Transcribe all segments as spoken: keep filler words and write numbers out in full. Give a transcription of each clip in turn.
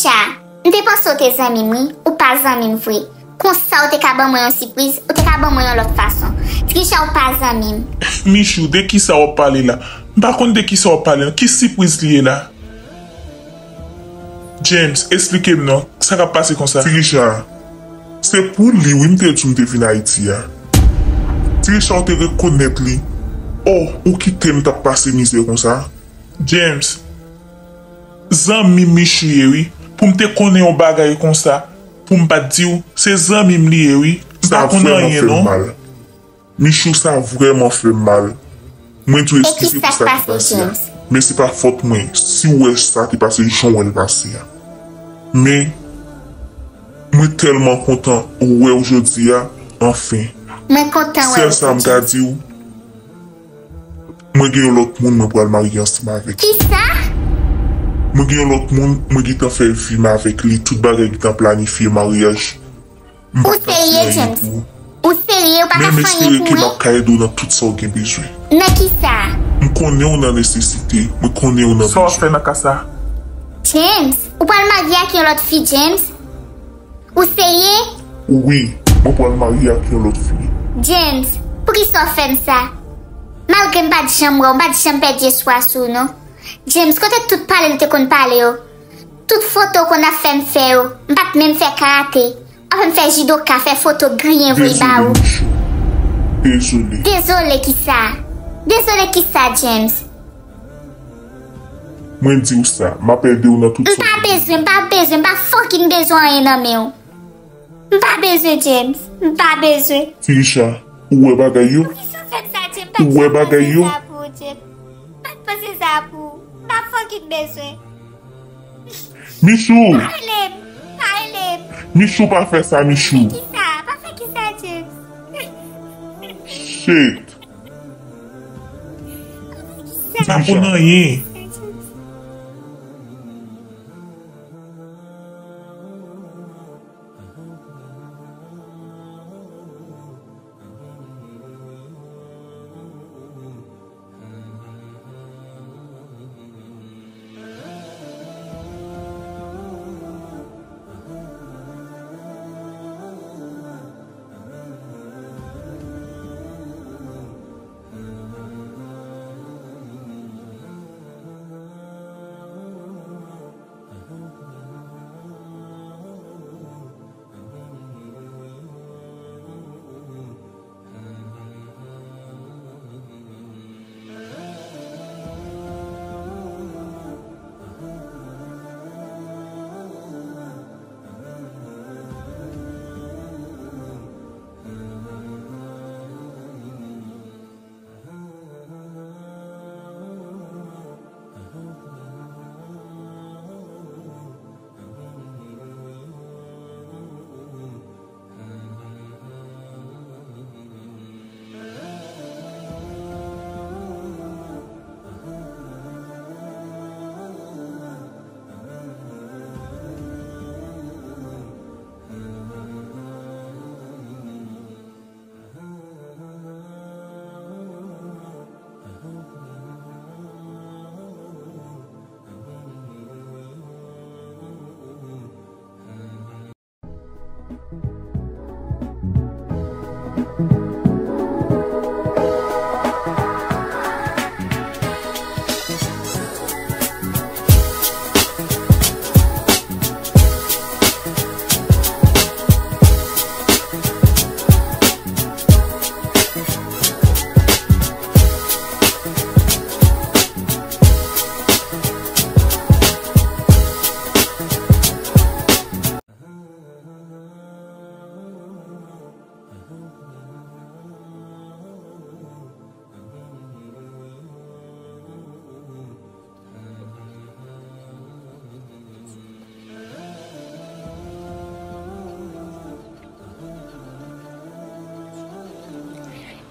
Richard, m te panse w te zanmi m, wi. Ou pa zanmi m vre. Konsa ou te ka ban mwen yon sipriz, ou te ka ban mwen yon lòt fason. Ti Richard, ou pa zanmi m. Michou, de kisa w ap pale la? M pa konn de kisa w ap pale, non. Ki sipriz li ye la? James, esplike m non, sa k ap pase konsa? Ti Richard, se pou li wi m te di w m te vin Ayiti a. Ti Richard, ou te rekonèt li. Oh, ou kite m t ap pase mizè konsa? James, zanmi m Michou ye wi. Pou m te konnen yon bagay konsa, pou m pa t di w, se zanmi m li ye wi. M pa konn anyen non. Michou, sa vrèman fè m mal. Mwen di w eskize pou sa ki pase a. Men se pa fòt mwen si w wè sa te pase jan w wè l pase a. Men, mwen tèlman kontan wè w jodi a, anfen. Mwen kontan wè w tou, James. Sèl sa m ka di w, mwen gen yon lòt moun mwen pral marye ansanm avèk. Kisa? Mwen gen yon lòt moun, mwen gentan fè vi m avèk li, tout bagay gentan planifye, maryaj. Ou serye, James? Ou serye? Ou pa ka fè anyen pou mwen? Men m espere ke m ap ka ede w nan tout sa w gen bezwen. Nan kisa? M konnen w nan nesesite. Mwen konnen w nan bezwen. Sa w ap fè nan ka sa? James, ou pral marye ak yon lòt fi, James? Ou serye? Wi, mwen pral marye ak yon lòt fi. James, poukisa w fè m sa? Malgre m pa t janm wè w, m pa t janm pèdi espwa sou w, non. James, kote tout pale nou te konn pale yo? Tout foto w konn ap fè m fè yo, m pa t menm fè karate. W ap fè m fè jidoka, fè foto, griyen, voye ba ou. Dezole, Michou. Dezole. Dezole kisa? Dezole kisa, James? Mwen di w sa, m ap ede w nan tout sa w bezwen. M pa bezwen, m pa bezwen, m pa fucking bezwen anyen nan men w. M pa bezwen, James. M pa bezwen. Ti Richard, ou wè bagay yo? Poukisa w fè m sa, James? Ou wè bagay yo? M pa t panse sa pou ou, James. M pa t panse sa pou ou. M pa fucking bezwen. Michou! Pa rele m! Pa rele m! Michou, pa fè sa, Michou! Kisa? Pa fè kisa, James? Shit! Sa konn anyen.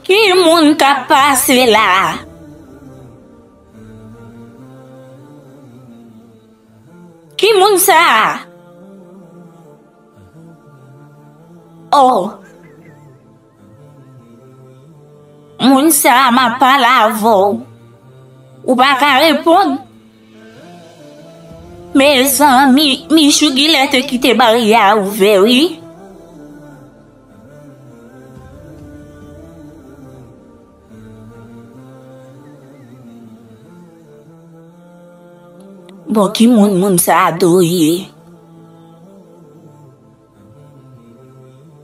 Ki moun k ap pase la? Ki moun sa a? Oh. Moun sa a, m ap pale avè w. Ou pa ka reponn. Mezanmi, Michou genlè te kite baryè a ouvè, wi. Bon, ki moun moun sa a dwe ye?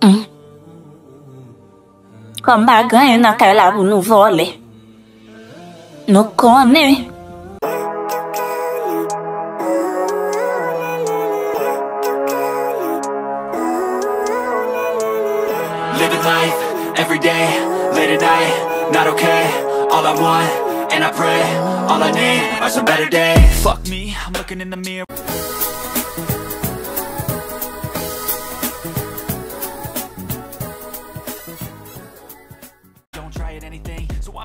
Hmm. Kòm pa gen anyen nan kay la pou nou vòlè. Nou konnen. Living life every day, late at night, not okay. All I want, and I pray, all I need are some better days. Fuck me, I'm looking in the mirror.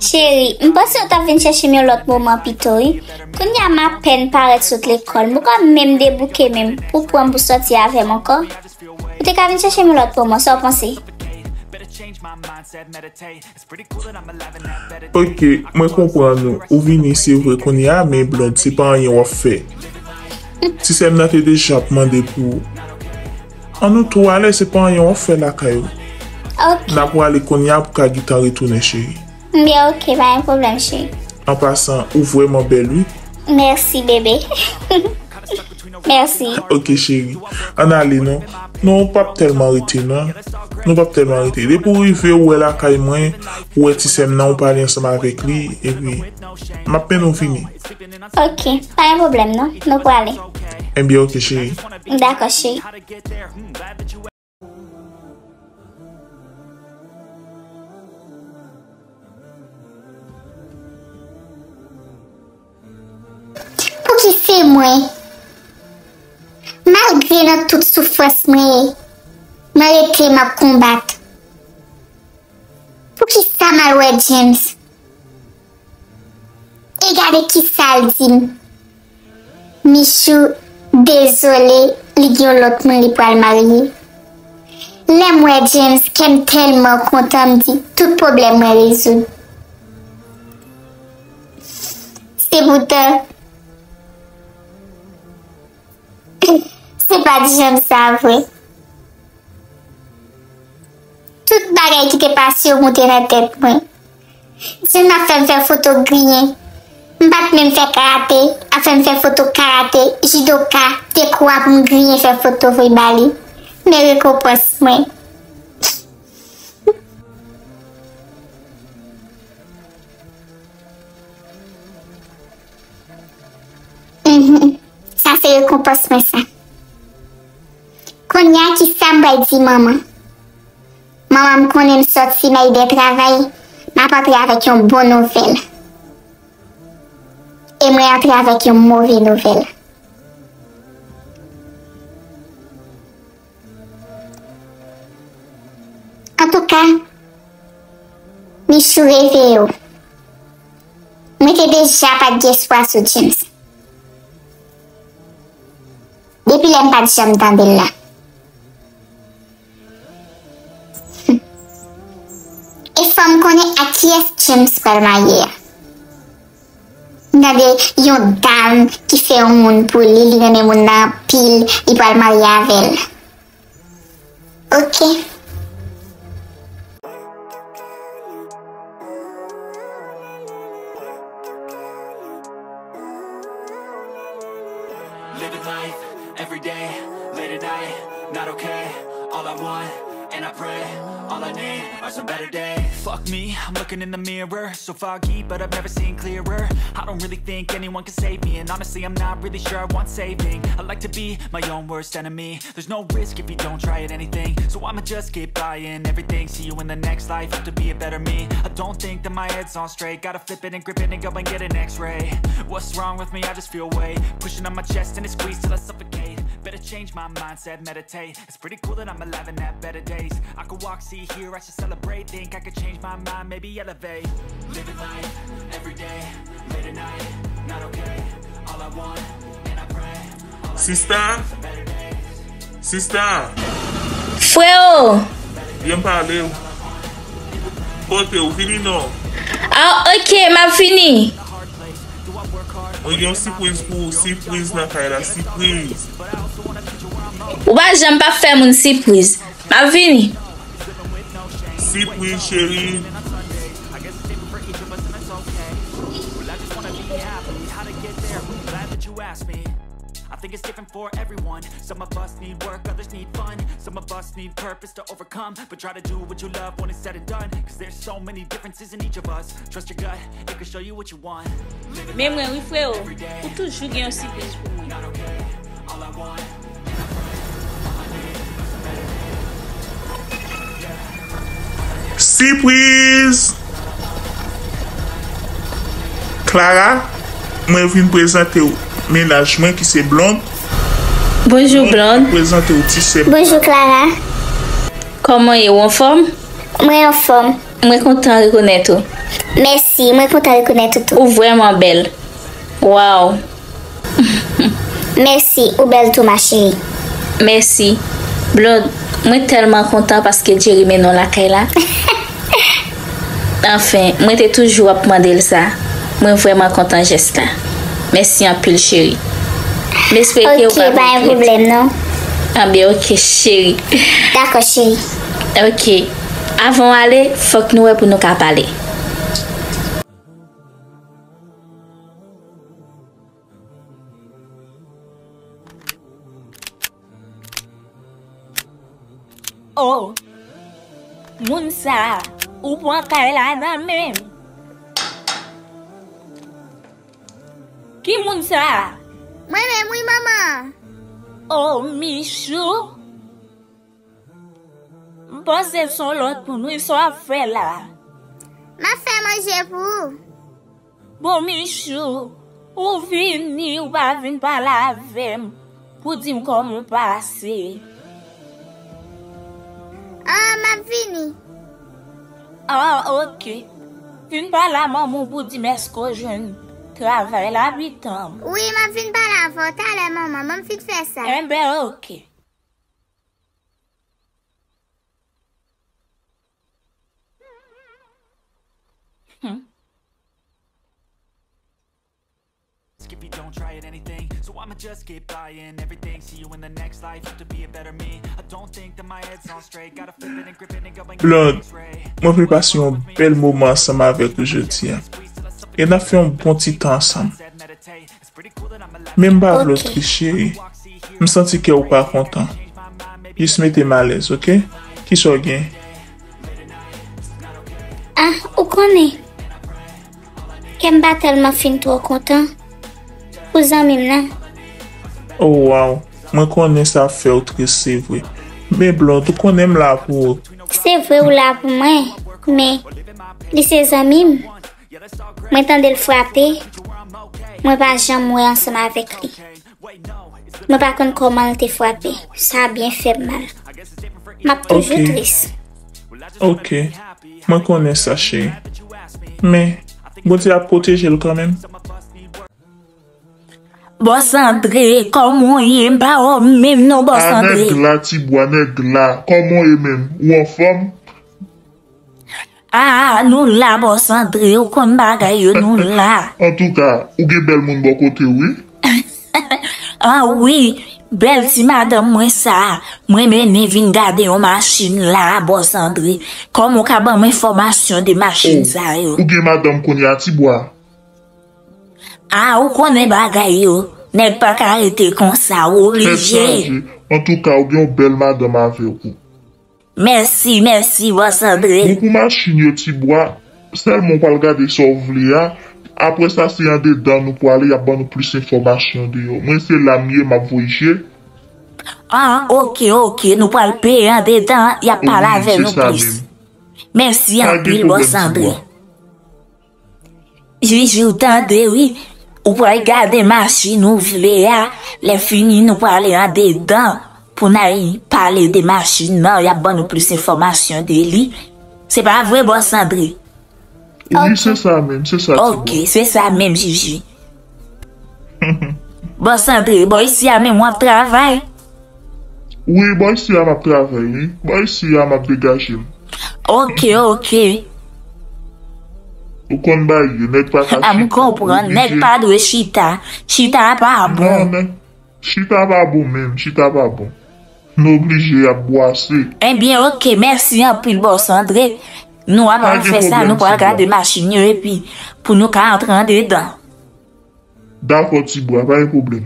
Cheri, m panse w t ap vin chèche m yon lòt moman pito, wi. Kounye a m apèn parèt sot lekòl, m poko menm debouke menm pou pran m pou sòti avè m ankò. Ou te ka vin chèche m yon lòt moman, sa w panse? Ok, mwen konprann ou. Ou vini, se vre, kounye a, men Blonde, se pa anyen w ap fè. Ti sè m nan te deja ap mande pou ou. An nou tou alèz, se pa anyen w ap fè lakay ou. Ok. N a pwale kounye a pou ka gentan retounen, cheri. Byen, ok, pa gen pwoblèm, cheri. An pasan, ou vrèman bèl, wi. Mèsi, bebe. Mèsi. Ok, cheri. Ann ale, non. Non, ou p ap tèlman rete, non. Nou p ap tèlman rete. Depi w rive, ou wè lakay mwen, ou wè ti sè m nan, ou pale ansanm avèk li, epi m ap mennen w vini. Ok, pa gen pwoblèm, non. Nou prale. Ebyen, ok, cheri. Dakò, cheri. Pouki se mwen? Malgre nan tout soufrans mwen ye, mwen rete m ap konbat. Poukisa m al wè James? E gade kisa l di m. Michou dezole, li gen yon lòt moun li pral marye. Lè m wè James, kè m tèlman kontan, m di tout pwoblèm mwen rezoud. Se poutan, se pa t janm sa vre. Tout bagay ki te pase yo moute nan tèt mwen. James ap fè m fè foto griyen. M pa t menm fè karate, ap fè m fè foto karate, jidoka, te kwa pou m griyen fè foto voye ba li. Men rekonpans mwen. Mhm. Sa se rekonpans mwen sa. Kounye a, kisa m pral di manman? Manman m konnen m sòti nan ide travay, m ap antre avèk yon bon nouvèl. E mwen antre avèk yon move nouvèl. Antouka, Michou, reveye w. Mwen te deja pa t gen espwa sou James. Depi lè m pa t janm tande l la. E fò m konnen ak kiyès James pral marye a. M tande yon dam ki fè yon moun pou li, li renmen moun nan anpil, li pral marye avè l. Ok. Living life every day, late at night, not okay. All I want, and I pray, all I need are some better days. Fuck me, I'm looking in the mirror, so foggy, but I've never seen clearer. I don't really think anyone can save me, and honestly, I'm not really sure I want saving. I like to be my own worst enemy. There's no risk if you don't try at anything, so I'ma just keep buying everything. See you in the next life, have to be a better me. I don't think that my head's on straight, gotta flip it and grip it and go and get an x-ray. What's wrong with me? I just feel weight pushing on my chest and it squeezes till I suffocate. Better change my mindset, meditate. It's pretty cool that I'm alive and have better days. I could walk, see, hear, I should celebrate. Think I could change my mind, maybe elevate. Living life every day, late at night, not okay. All I want, and I pray. Sista? Sista? Freo! Byen pale w. Kote w? Vini non. Ah, ok, m ap vini. Mwen gen yon sipriz pou ou, sipriz nan kay la, sipriz. Ou pa janm pa fè moun sipriz. M ap vini. Sipriz, cheri. I think it's different for everyone. Some of us need work, others need fun. Some of us need purpose to overcome. But try to do what you love when it's said and done. Cause there's so many differences in each of us. Trust your gut, it can show you what you want. Men mwen wi frewo, ou toujou gen yon sipriz pou mwen. Sipriz! Clara, mwen vin prezante w mennaj mwen ki se Blonde. Bonjou Blonde. Prezante w ti sè m. Bonjou Clara. Kòman w ye, ou anfòm? Mwen anfòm. Mwen kontan rekonèt ou. Mèsi, mwen kontan rekonèt ou tou. Ou vrèman bèl. Waw. Mèsi, ou bèl tou ma cheri. Mèsi. Blonde, mwen tèlman kontan paske Jerry mennen w lakay la. Anfen, mwen te toujou ap mande l sa. Mwen vrèman kontan jès la. Mèsi anpil cheri. M espere ke ou Ok, pa gen pwoblèm non. Anben ok cheri. Dakò cheri. Ok. Avan w ale, fòk nou wè pou nou ka pale. Oh, moun sa, ou pran kay la nan men m. Ki moun sa? Mwen menm wi manman. Oh, Michou. M panse se yon lòt moun wi, sa w ap fè la? M ap fè manje pou ou. Bon, Michou, ou vini, ou pa vin pale avè m pou di m kòman w pase. Ah, m ap vini. Ah, ok. Vin pale a manman w pou di m èske w jwenn travay la pitan m. Wi, m ap vin pale avè w talè manman, ban m fin fè sa. Enben, ok. If you don't try at anything, so I'ma just keep buying everything. See you in the next life, have to be a better me. I don't think that my head's on straight. Gotta flip it and grip it and go and Blonde, mwen vle pase yon bèl moman ansanm avèk ou jodi a. E n ap fè yon bon ti tan ansanm. Men m pa vle w tris cheri. M santi kè w pa kontan. Jis mete m alèz, ok? Kisa w gen? Ah, ou konnen. Kè m pa tèlman fin twò kontan pou zanmi m nan. Oh wow, mwen konnen sa ap fè w tris se vre. Men Blonde, ou konnen m la pou ou. Se vre ou la pou mwen, men li se zanmi m. Mwen tande l frape, mwen pa janm wè ansanm avèk li. Mwen pa konn kòman l te frape. Sa byen fè m mal. M ap toujou tris. Ok, mwen konnen sa cheri. Men, Bondye ap pwoteje l kanmenm. Bòs Andre, kòman w ye? M pa wè w menm non, Bòs Andre. Ah, nèg la, Tibwa, nèg la. Kòman w ye menm? Ou anfòm? Ah, nou la, Bòs Andre, ou konn bagay yo, nou la. Antouka, ou gen bèl moun bò kote w, wi. Ah wi, bèl ti madanm mwen sa, mwen mennen vin gade yon machin la, Bòs Andre. Kòman w ka ban m enfòmasyon de machin sa yo? Ou gen madanm kounye a, Tibwa? Ah, ou konnen bagay yo. Nèg pa ka rete konsa, ou oblije. Antouka, ou gen yon bèl madanm avè w. Mèsi, mèsi, Bòs Andre. Bon pou machin yo, Tibwa. Sèlman w pral gade sa w vle a. Apre sa, se andedan nou pwale, y ap ban nou plis enfòmasyon deyò. Mwen se la m ye, m ap voye je. Ah, ok, ok, nou pral peye andedan, y ap pale avè nou plis. Mèsi anpil, Bòs Andre. Jiji, ou tande wi, ou pral gade machin ou vle a, lè fini nou prale andedan pou n al pale de machin nan, y ap ban nou plis enfòmasyon de li. Se pa vre, Bòs Andre? Wi, se sa menm, se sa. Ok, se sa menm, Jiji. Bòs Andre, bò isi a menm w ap travay? Wi, bò isi a m ap travay, wi. Bò isi a m ap degaje m. Ok, ok. Ou konn bagay yo, nèg pa ka chita. Ah, m konprann, nèg pa dwe chita. Chita a pa bon. Non, men, chita pa bon menm, chita pa bon. Nou oblije ap bwase. Ebyen, oke, mèsi anpil, bòs Andre. Nou ap al fè sa, nou pral gade machin yo, epi pou nou ka antre andedan. Dakò, ti bwa, pa gen pwoblèm.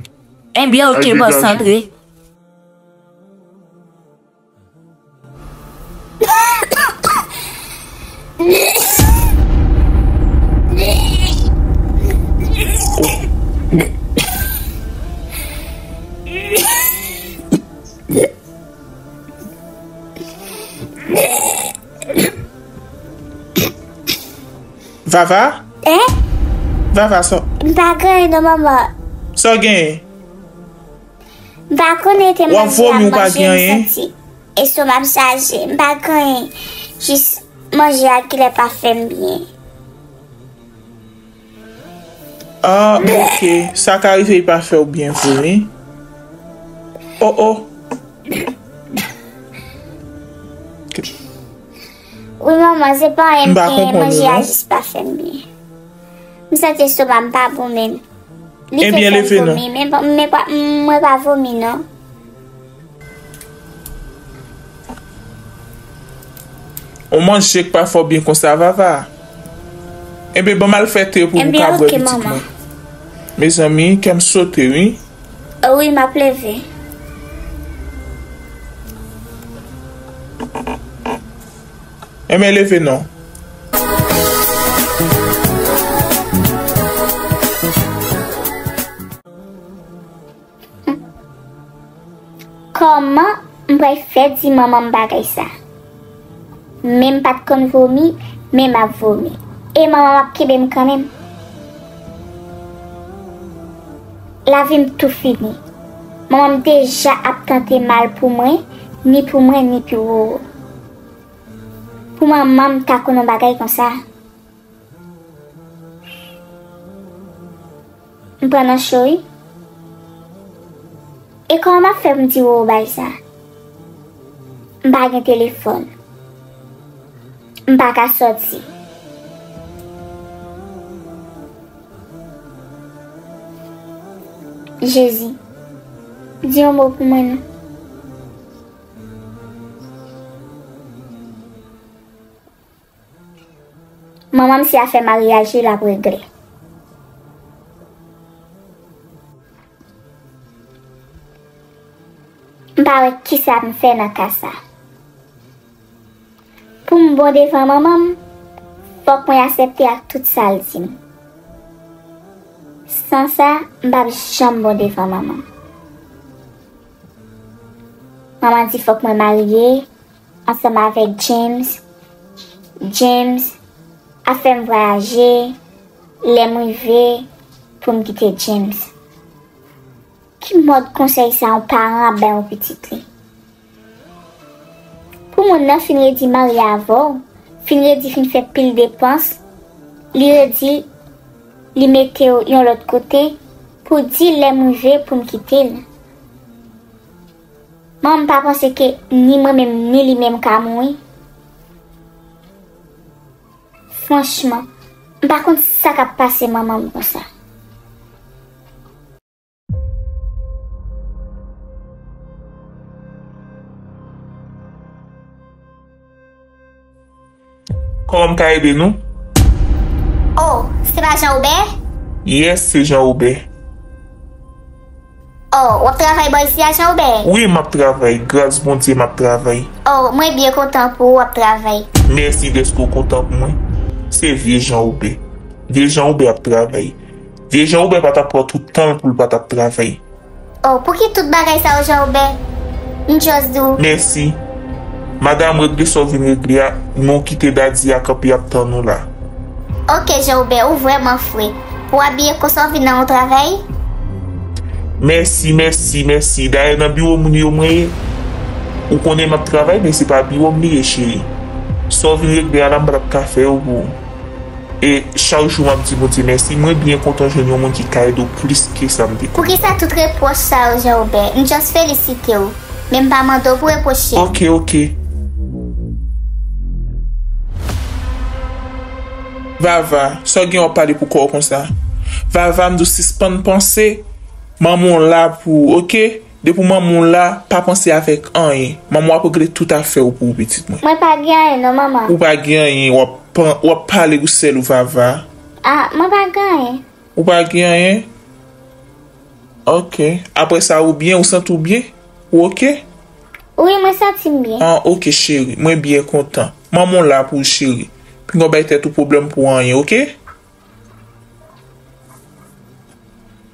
Ebyen, oke, bòs Andre. Vava? Hein? Vava, sa. M pa gen anyen non, manman. Sa w genyen? M pa konnen te manje a, manje m santi. Estomak m chaje, m pa gen anyen. Jis manje a genlè pa fè m byen. Ah, oke. Sa ka rive li pa fè w byen vre, wi. Oh, oh. Wi, manman, se pa anyen m genyen, manje a jis pa fè m byen. M santi estomak m pa bon menm. Li te fè m vomi, men, men pa, mwen pa vomi, non. Ou manje k pa fè w byen konsa, Vava. Enben, ban m al fè te pou ou ka bwè, pitit mwen. Mezanmi, kè m sote, wi. Wi, m ap leve. Enben, leve non. Kòman m pral fè di manman m bagay sa? Men m pa t konn vomi, men m ap vomi. E manman m ap kenbe m kanmenm. Lavi m tou fini. Manman m deja ap tante mal pou mwen, ni pou mwen, ni pou Roro. Pou manman m ta konn yon bagay konsa. M pran nan cho, wi. E kòman m ap fè pou m di Roro bagay sa? M pa gen telefòn. M pa ka sòti. Jezi, di yon mo pou mwen non. Manman m, se afè maryaj li l ap regle. M pa wè kisa m fè nan ka sa. Pou m bon devan manman m, fòk mwen aksepte ak tout sa l di m. San sa, m p ap janm bon devan manman m. Manman di fòk mwen marye ansanm avèk James. James ap fè m vwayaje, lè m rive pou m kite James. Ki mòd konsèy sa yon paran ap bay yon pitit li? Pou moun nan fin redi marye avè w, fin redi fin fè pil depans, li redi li mete w yon lòt kote pou di lè m rive pou m kite l. Manman m pa panse ke ni mwen menm ni li menm ka mouri. Franchman, m pa konn sa k ap pase manman m konsa. Kòman m ka ede nou? Oh, se pa Jean Robert? Yes, se Jean Robert. Oh, w ap travay bò isi a, Jean Robert? Wi, m ap travay. Gras Bondye, m ap travay. Oh, mwen byen kontan pou ou ap travay. Mèsi dèske w kontan pou mwen. Se vye Jean Robert. Vye Jean Robert ap travay. Vye Jean Robert pa t ap pran tout tan l pou l pa t ap travay. Oh, pouki tout bagay sa yo, Jean Robert? M just di w. Mèsi. Madanm, regle sa w vin regle a, nou kite Daddy a kanpe ap tann ou la. Oke, Jean Robert, ou vrèman fre. Pou w abiye konsa w vin nan yon travay? Mèsi, mèsi, mèsi. Dayè nan biwo moun yo mwen ye. Ou konnen m ap travay, men se pa biwo m li ye, cheri. Sa w vin regle a la, m pa t ap ka fè yo pou ou. E chak jou m ap di Bondye mèsi, mwen byen kontan jwenn yon moun ki ka ede w plis ke sa m te konn. Poukisa tout repwòch sa yo, Jean Robert? M just felisite w, men m pa mande w pou repwoche. Oke, oke. Vava, sa w gen w ap pale pou kò w konsa? Vava, m di w sispann panse, manman w la pou ou, oke? Depi manman w la, pa panse avèk anyen. Manman w ap regle tout afè w pou ou, pitit mwen. Mwen pa gen anyen non, manman. Ou pa gen anyen, w ap pan-, w ap pale pou sèl ou, Vava. Ah, mwen pa gen anyen. Ou pa gen anyen? Ok. Apre sa, ou byen, ou santi w byen? Ou oke? Wi, mwen santi m byen. Ah, oke, cheri. Mwen byen kontan. Manman w la pou ou, cheri. Pinga w bay tèt ou pwoblèm pou anyen, oke?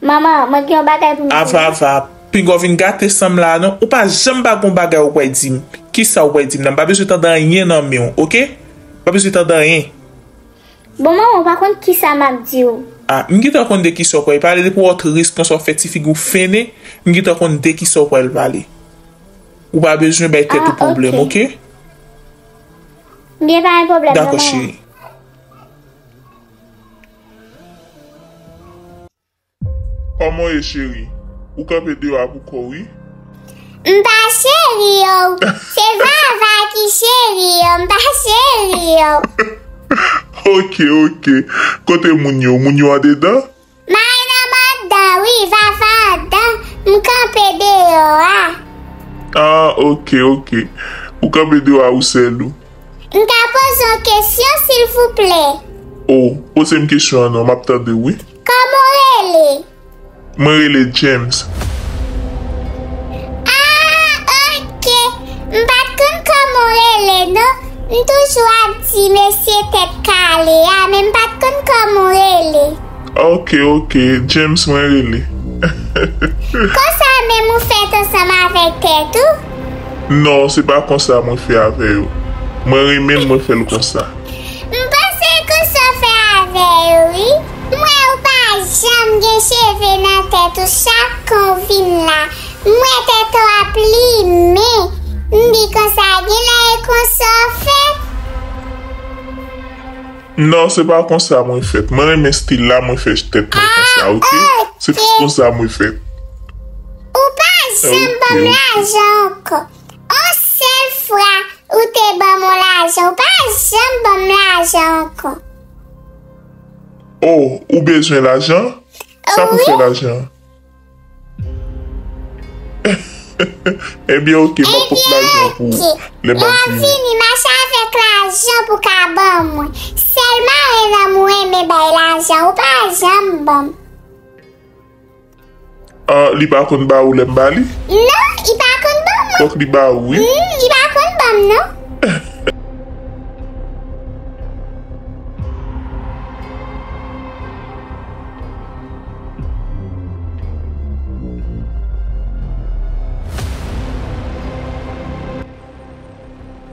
Manman, mwen gen yon bagay pou m di w. Ava, ava. Pinga w vin gate san m la, non. Ou pa janm pa gon bagay ou pral di m. Kisa ou pral di m nan? M pa bezwen tande anyen nan men w, oke? M pa bezwen tande anyen. Bon, manman, ou pa konn kisa m ap di w. Ah, m gentan konn de kisa w pral pale. Depi w tris konsa, w fè ti figi w fennen, m gentan konn de kisa w pral pale. Ou pa bezwen bay tèt ou pwoblèm, oke? Byen, pa gen pwoblèm, non, manman. Dakò, cheri. Kòman w ye, cheri? Ou kanpe deyò a pou kò w, wi. M pa cheri w. Se Vava ki cheri w. M pa cheri w. Ok, ok. Kote moun yo? Moun yo andedan? Marina m andedan, wi, Vava andedan. M kanpe deyò a. Ah, ok, ok. Ou kanpe deyò a ou sèl ou? M ka poze w kesyon, silvouplè? O, poze m kesyon an non, m ap tande w, wi. Kòman w rele? Mwen rele James. Ah, ok. M pa t konn kòman w rele, non. M toujou ap di mesye tèt kale a, men m pa t konn kòman w rele. Ok, ok. James mwen rele. Konsa menm ou fèt ansanm avèk tèt ou? Non, se pa konsa mwen fè avè yo. Mwen renmen l, mwen fè l konsa. M panse konsa w fè avè yo, wi. M wè ou pa janm gen cheve nan tèt ou, chak kan w vin la. M wè tèt ou ap limen. M di konsa, genlè e konsa w fèt. Non, se pa konsa mwen fèt. Mwen renmen stil la, mwen fè tèt mwen konsa, ok? Se jis konsa mwen fèt. Ou pa janm ban m lajan ankò. On sèl fwa ou te ban m on lajan, ou pa janm ban m lajan ankò. Oh, ou bezwen lajan? Sa pou fè lajan? Ebyen, ok, m ap pot lajan pou ou lè m ap vini. Lè w vini, mache avèk lajan pou w ka ban mwen. Sèl mari nan m ou renmen bay lajan, ou pa janm ban m. Ah, li pa konn ba ou lè m ba li? Non, li pa konn ban mwen. Fòk li ba ou, wi. Hmm, li pa konn ban m, non.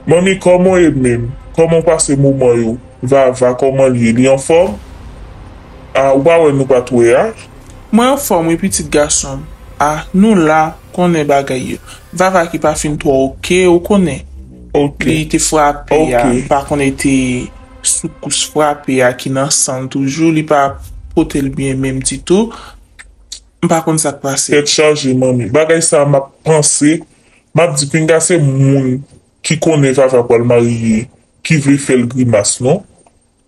Manmi, kòman w ye menm? Kòman w pase moman yo? Vava, kòman l ye? Li anfòm? A, ou pa wè nou pa t wè a? Mwen anfòm wi, pitit gason m. A, nou la, konnen bagay yo. Vava ki pa fin twò oke, ou konnen. Oke. Li te frape a, m pa konnen te soukous frape a ki nan san l toujou, li pa pote l byen menm ditou. M pa konn sa k pase. Tèt chaje, manmi. Bagay sa a m ap panse, m ap di pinga se moun ki konnen Vava pral marye, ki vle fè l grimas, non.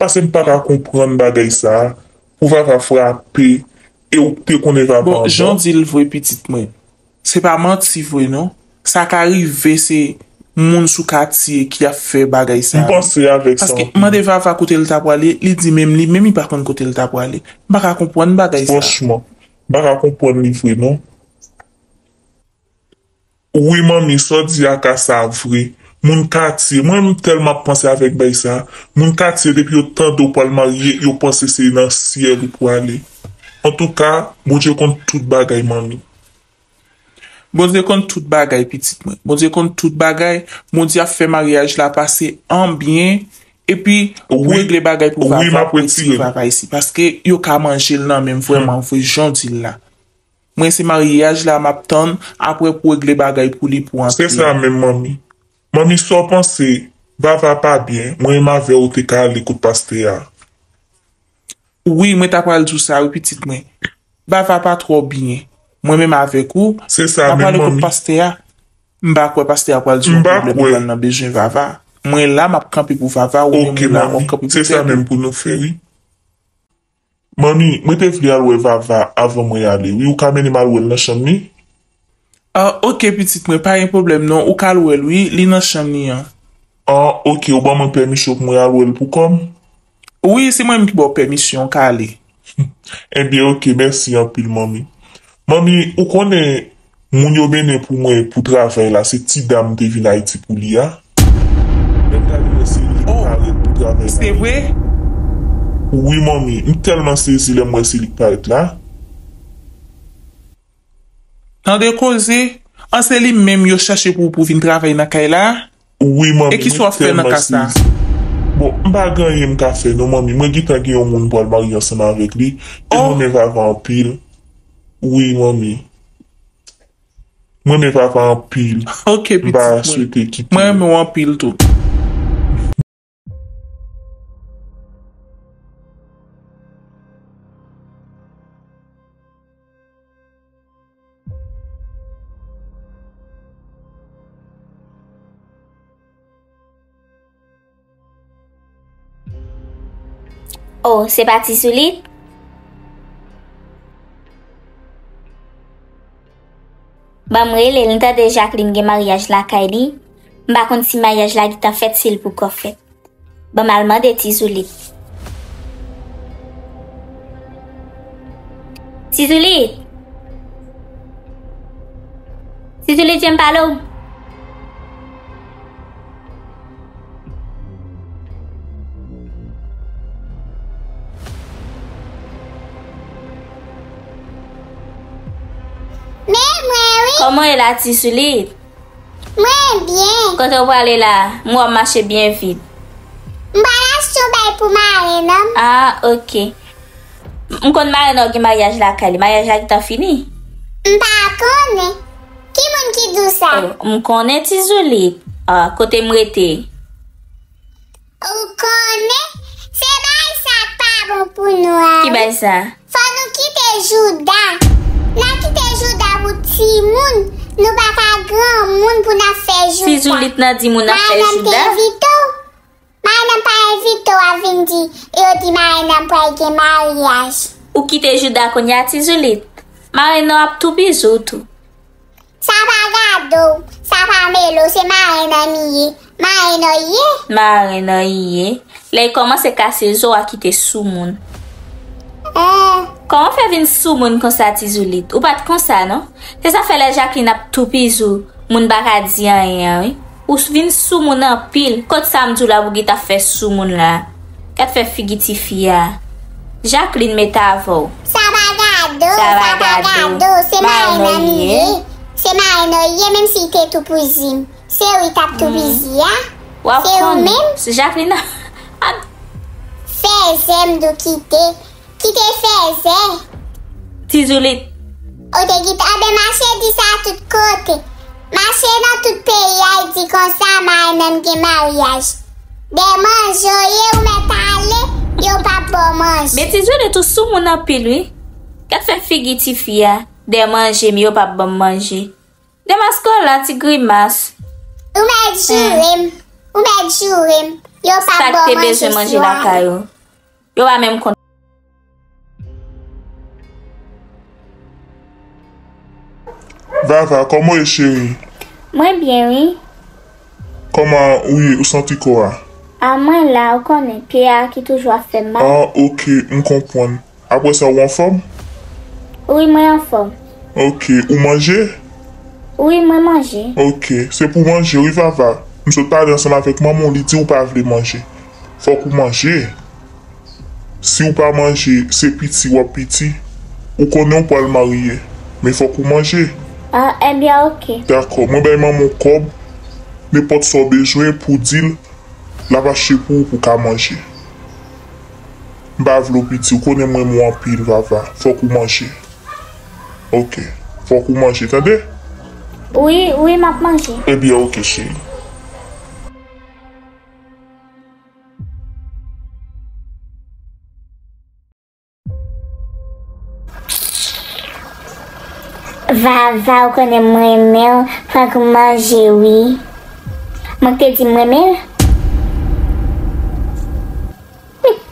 Paske m pa ka konprann bagay sa a, pou Vava frape, e ou te konnen Vava anba. Bon, jan w di l vre, pitit mwen. Se pa manti vre, non. Sa ka rive se moun sou katye ki ap fè bagay sa a. M panse avèk sa. Paske m mande Vava kote l ta prale, li di menm li menm li pa konn kote l ta prale. M pa ka konprann bagay sa a. Franchman, m pa ka konprann li vre, non. Wi, manmi, sa w di a ka sa vre. Moun katye, mwen menm tèlman ap panse avèk bagay sa. Moun katye, depi yo tande w pral marye, yo panse se nan syèl ou prale. Antouka, Bondye konn tout bagay, manmi. Bondye konn tout bagay, pitit mwen. Bondye konn tout bagay. Bondye ap fè maryaj la pase an byen. Epi, pou regle bagay pou Vava, pou retire Vava isi. Paske yo ka manje l nan men m vrèman vre, jan w di l la. Mwen se maryaj la m ap tann, apre pou regle bagay pou li pou antre. Se sa menm, manmi. Manmi, sa w panse? Vava pa byen. Mwen menm avè w te ka ale kot pastè a. Wi, mwen ta pral di w sa wi, pitit mwen. Vava pa twò byen. Mwen menm avèk ou, n ap prale kot pastè a. M pa kwè pastè a pral di yon pwoblèm pou l nan bezwen Vava. Mwen la, m ap kanpe pou Vava, ou menm ou la, w ap kanpe pou tèt ou. Ok, manmi. Se sa menm pou nou fè, wi. Manmi, mwen te vle al wè Vava avan mwen ale, wi. Ou ka mennen m al wè l nan chanm li? Ah, ok, pitit mwen, pa gen pwoblèm non. Ou ka al wè l, wi. Li nan chanm li an. Ah, ok, ou ban mwen pèmisyon pou mwen al wè l pou kò m? Wi, se mwen menm ki ba w pèmisyon, ou ka ale. Ebyen, ok, mèsi anpil, manmi. Manmi, ou konnen, moun yo mennen pou mwen pou travay la, se ti dam te vin Ayiti pou li a. Lè m gade, wè se li ki parèt pou travay la. Oh, se vre? Wi, manmi, m tèlman sezi lè m wè se li ki parèt la. Tande koze, an se li menm yo chache pou, pou vin travay nan kay la? Wi, manmi, mwen tèlman sezi. E kisa w ap fè nan ka sa? Bon, m pa gen anyen m ka fè non, manmi. Mwen gentan gen yon moun m pral marye ansanm avèk li. E mwen renmen Vava anpil. Wi, manmi. Mwen renmen Vava anpil. Ok, pitit mwen. M pa swete kite. Mwen renmen w anpil tou. Oh, se pa Ti Soulit? Ban m rele l, m tande Jacqueline gen maryaj lakay li. M pa konn si maryaj la gentan fèt, si l poko fèt. Ban m al mande Ti Soulit. Ti Soulit! Ti Soulit, vin pale w. Men mwen wi. Kòman w ye la, Ti Soulit? Mwen byen. Kote w prale la? M wè w mache byen vit. M pral achte yon bagay pou marenn an m. Ah, ok. M konn marenn an w gen maryaj lakay li. Maryaj la gentan fini? M pa konnen. Ki moun ki di w sa? Oh, m konnen Ti Zoulit. Ah, kote m rete? Ou konnen, se bagay sa k pa bon pou nou a. Ki bagay sa? Fò nou kite jouda. N a kite jouda pou timoun. Nou pa ka granmoun pou n ap fè jouda. Ti Zoulit nan di moun ap fè jouda? Marenn an m te envite w. Marenn an pa envite w ap vin di, yo di marenn an pral gen maryaj. Ou kite jouda kounye a, Ti Zoulit? Marenn an ap toupizi w tou. Sa pa gade w, sa pa mele w, se marenn an m ye. Marenn an w ye. Marenn an w ye. Lè l kòmanse kase zo a kite soumoun. Eh. Kòman w fè vin soumoun konsa, Ti Zoulit? Ou pa t konsa, non? Se sa fè lè Jacqueline ap toupizi w, moun pa ka di anyen an, wi. Ou vin soumoun anpil. Kot sa m di w la pou w gentan fè soumoun la? Gad fè figi tifi a. Jacqueline met avè w. Sa pa gade w, sa pa gade w. Se marenn an m ye. Se marenn an w ye, menm si l te toupizi m. Se ou ki t ap toupizi a. Se ou menm. Jacqueline ap fè zè m di w kite. Kite fè zè. Ti Zoulit. Ou te gentan, anben mache di sa tout kote. Mache nan tout peyi a, di konsa marenn an m gen maryaj. Dè manje w ye, ou mèt ale, yo p ap ba w manje. Men Ti Zoulit, ou soumoun anpil wi. Gad fè figi tifi a. Dè manje m, yo p ap ban m manje. Demaske w la, ti grimas. Ou mèt joure m. Ou mèt joure m. Yo p ap ba w manje swa. Sa k te bezwen manje lakay ou? Yo pa menm konn. Vava, kòman w ye, cheri? Mwen byen, wi. Kòman ou ye? Ou santi kò a? A, mwen la, ou konnen, pye a ki toujou ap fè m mal. Ah, ok, m konprann. Apre sa, ou anfòm? Wi, mwen anfòm. Ok, ou manje? Wi, mwen manje. Ok, se pou manje, wi, Vava. M sot pale ansanm avèk manman w, li di ou pa vle manje. Fòk ou manje. Si w pa manje, se piti w ap piti. Ou konnen w pral marye, men fòk ou manje. Ah, ebyen, ok. Dakò, mwen bay manman w kòb, nenpòt sa w bezwen pou di l, l ap achte pou ou pou w ka manje. M pa vle w piti, ou konnen m renmen w anpil, Vava. Fòk ou manje. Ok. Fòk ou manje, tande? Wi, wi, m ap manje. Ebyen, ok, cheri. Vava, ou konnen m renmen w, fòk m manje wi. Mwen k te di m renmen l?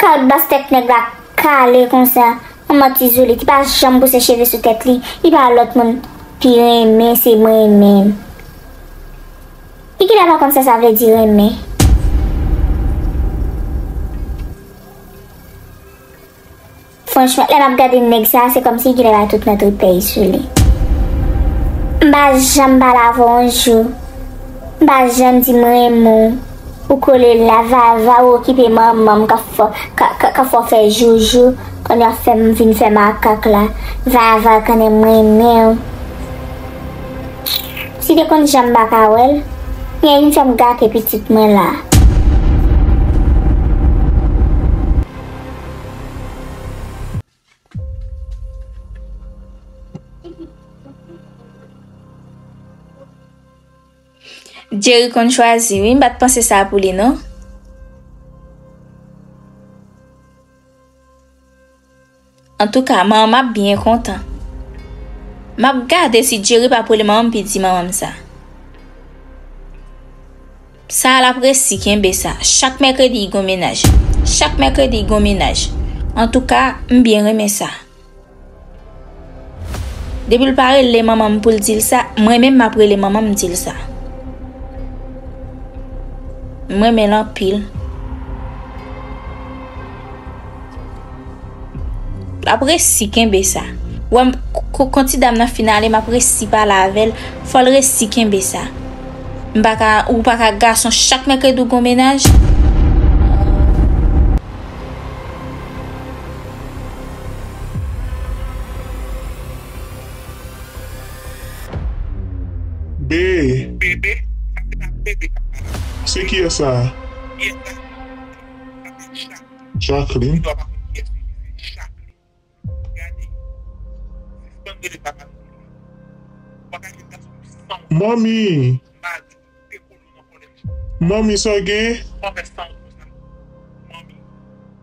Al bas tèt nèg la kale konsa. Manman Ti Zoli, li pa janm pouse cheve sou tèt li. Li pa lòt moun pi renmen, se mwen menm. Li genlè pa konn sa sa vle di renmen. Franchman, lè m ap gade nèg sa, se kòmsi li genlè bay tout nan tripèy sou li. M pa janm pale avè w yon jou. M pa janm di m renmen w. Ou kole la, Vava, ou okipe manman m k ap fè, ka, ka, k ap fè w fè joujou, kounye a fè m vin fè makak la. Vava, konnen m renmen w. Si te konn jan m pa ka wè l, li vin fè m gate pitit mwen la. Jerry konn chwazi, wi, m pa t panse sa pou li, non. Antouka, manman m ap byen kontan. M ap gade si Jerry p ap rele manman m epi di manman m sa. Sa l ap resi kenbe sa. Chak mèkredi, li gon mennaj. Chak mèkredi, li gon mennaj. Antouka, m byen renmen sa. Depi l pa rele manman m pou l di l sa, mwen menm m ap rele manman m di l sa. M renmen l anpil. L ap resi kenbe sa. Ou wè m, k-, k-, kon ti dam nan fin ale, m ap resi pale avè l. Fò l resi kenbe sa. M pa ka, ou pa ka gason chak mèkredi ou gon mennaj. Be. Bebe, sa se pa bebe k ap pale. Se kiyès sa? Kiyès sa? Sa se Jacqueline. Jacqueline? Ou pa konn kiyès li ye, se Jacqueline. Gade. Sispann rele papa m. Ou pa ka jwenn gason ki san wont. Manmi! M pa di w te kolo nan kòlèj. Manmi, sa w gen? Ou pa fè san wont konsa. Manmi.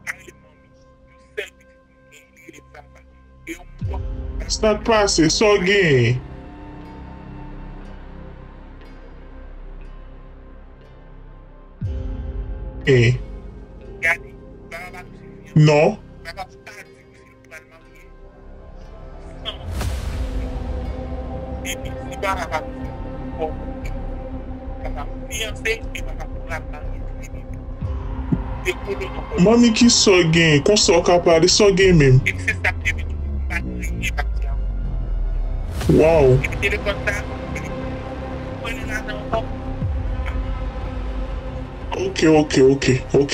Pa rele m manmi. Yon sèl pitit mwen gen, li rele Vava. E yon mwa. Sa k pase? Sa w gen? E. Gade, Vava pa touche fi an. Non. Vava pa di w si l pral marye. Epi si Vava pa touche, fò w konnen Vava fiyanse e Vava pral marye tou de de. Te kolo nan kòlèj. Manmi, kisa w gen? Konsa w ka pale, sa w gen menm? Epi se sa k te vin tou. M pa gen anyen m ap di a ou. Waw. Epi telefòn sa, mwen li la nan ankò. Ok, ok, ok, ok.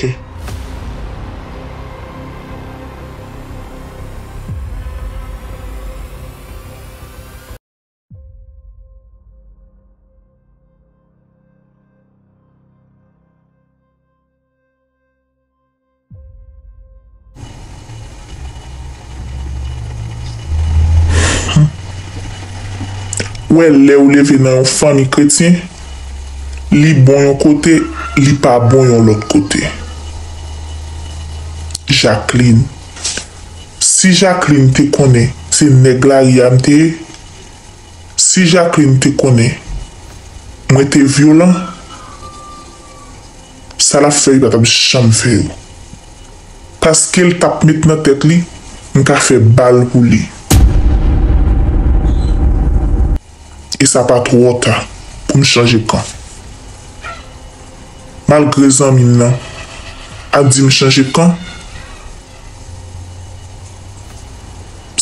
Ou wè, lè ou leve nan yon fanmi kretyen, li bon yon kote, li pa bon yon lòt kote. Jacqueline. Si Jacqueline te konnen se nèg lari a m te ye, si Jacqueline te konnen mwen te vyolan, sa l ap fè yo pa t ap janm fè yo. Paske l t ap met nan tèt li, m ka fè bal pou li. E sa pa twò ta pou m chanje kan. Malgre zanmi m nan ap di m chanje kan,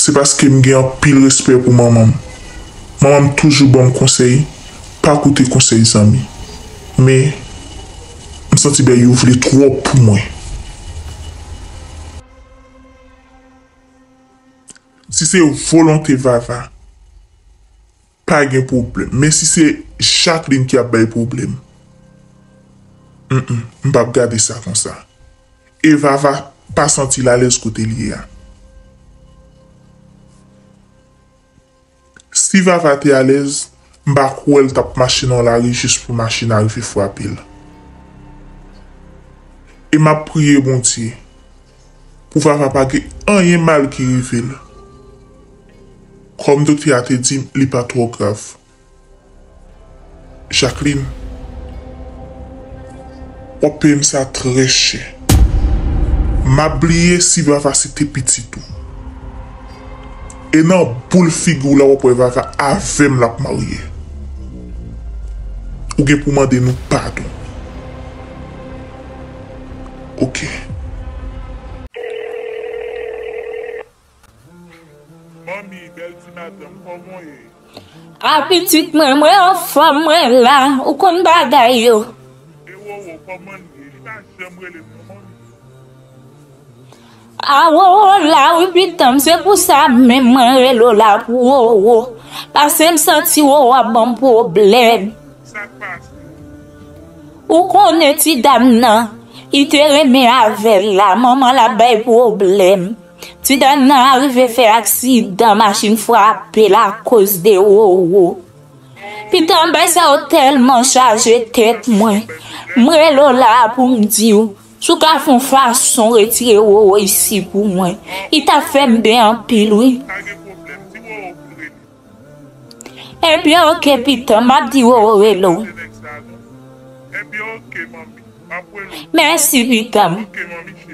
se paske m gen anpil respè pou manman m. Manman m toujou ban m konsèy, pa koute konsèy zanmi. Men, m santi bèy yo vle twòp pou mwen. Si se volonte Vava, pa gen pwoblèm. Men si se Jacqueline ki ap bay pwoblèm, mm, mm, m p ap gade sa konsa. E Vava pa santi l alèz kote l ye a. Si Vava te alèz, m pa kwè l t ap mache nan lari jis pou machin arive frape l. E m ap priye Bondye pou Vava pa gen anyen mal ki rive l. Kòm doktè a te di m, li pa twò grav. Jacqueline, w ap peye m sa trè chè. M M ap bliye si Vava se te pitit ou. E nan boul figi w la w ap wè Vava avè m l ap marye. Ou gen pou mande nou padon. Oke. Manmi, bèl ti madanm, kòman w ye? A pitit mwen, mwen anfòm, mwen la, ou konn bagay yo. E Wowo, kòman l ye? Li pa janm rele m non, manmi. A Wowo la wi pitanm, se pou sa menm mwen rele w la pou Wowo. Paske m santi Wowo ap ban m pwoblèm. Sa k pase? Ou konnen ti dam nan, li te renmen avè l la, manman l ap bay pwoblèm. Ti dam nan arive fè aksidan, machin frape l akoz de Wowo. Pitanm, bay sa yo tèlman chaje tèt mwen. M rele w la a pou m di w, si w ka fè yon fason retire Wowo isi pou mwen, li t ap fè m byen anpil wi. Pa gen pwoblèm, di Wowo pou l rele. Ebyen oke pitanm, m ap di Wowo rele w. Ebyen oke manmi, m ap rele w. Mèsi pitanm. Oke manmi.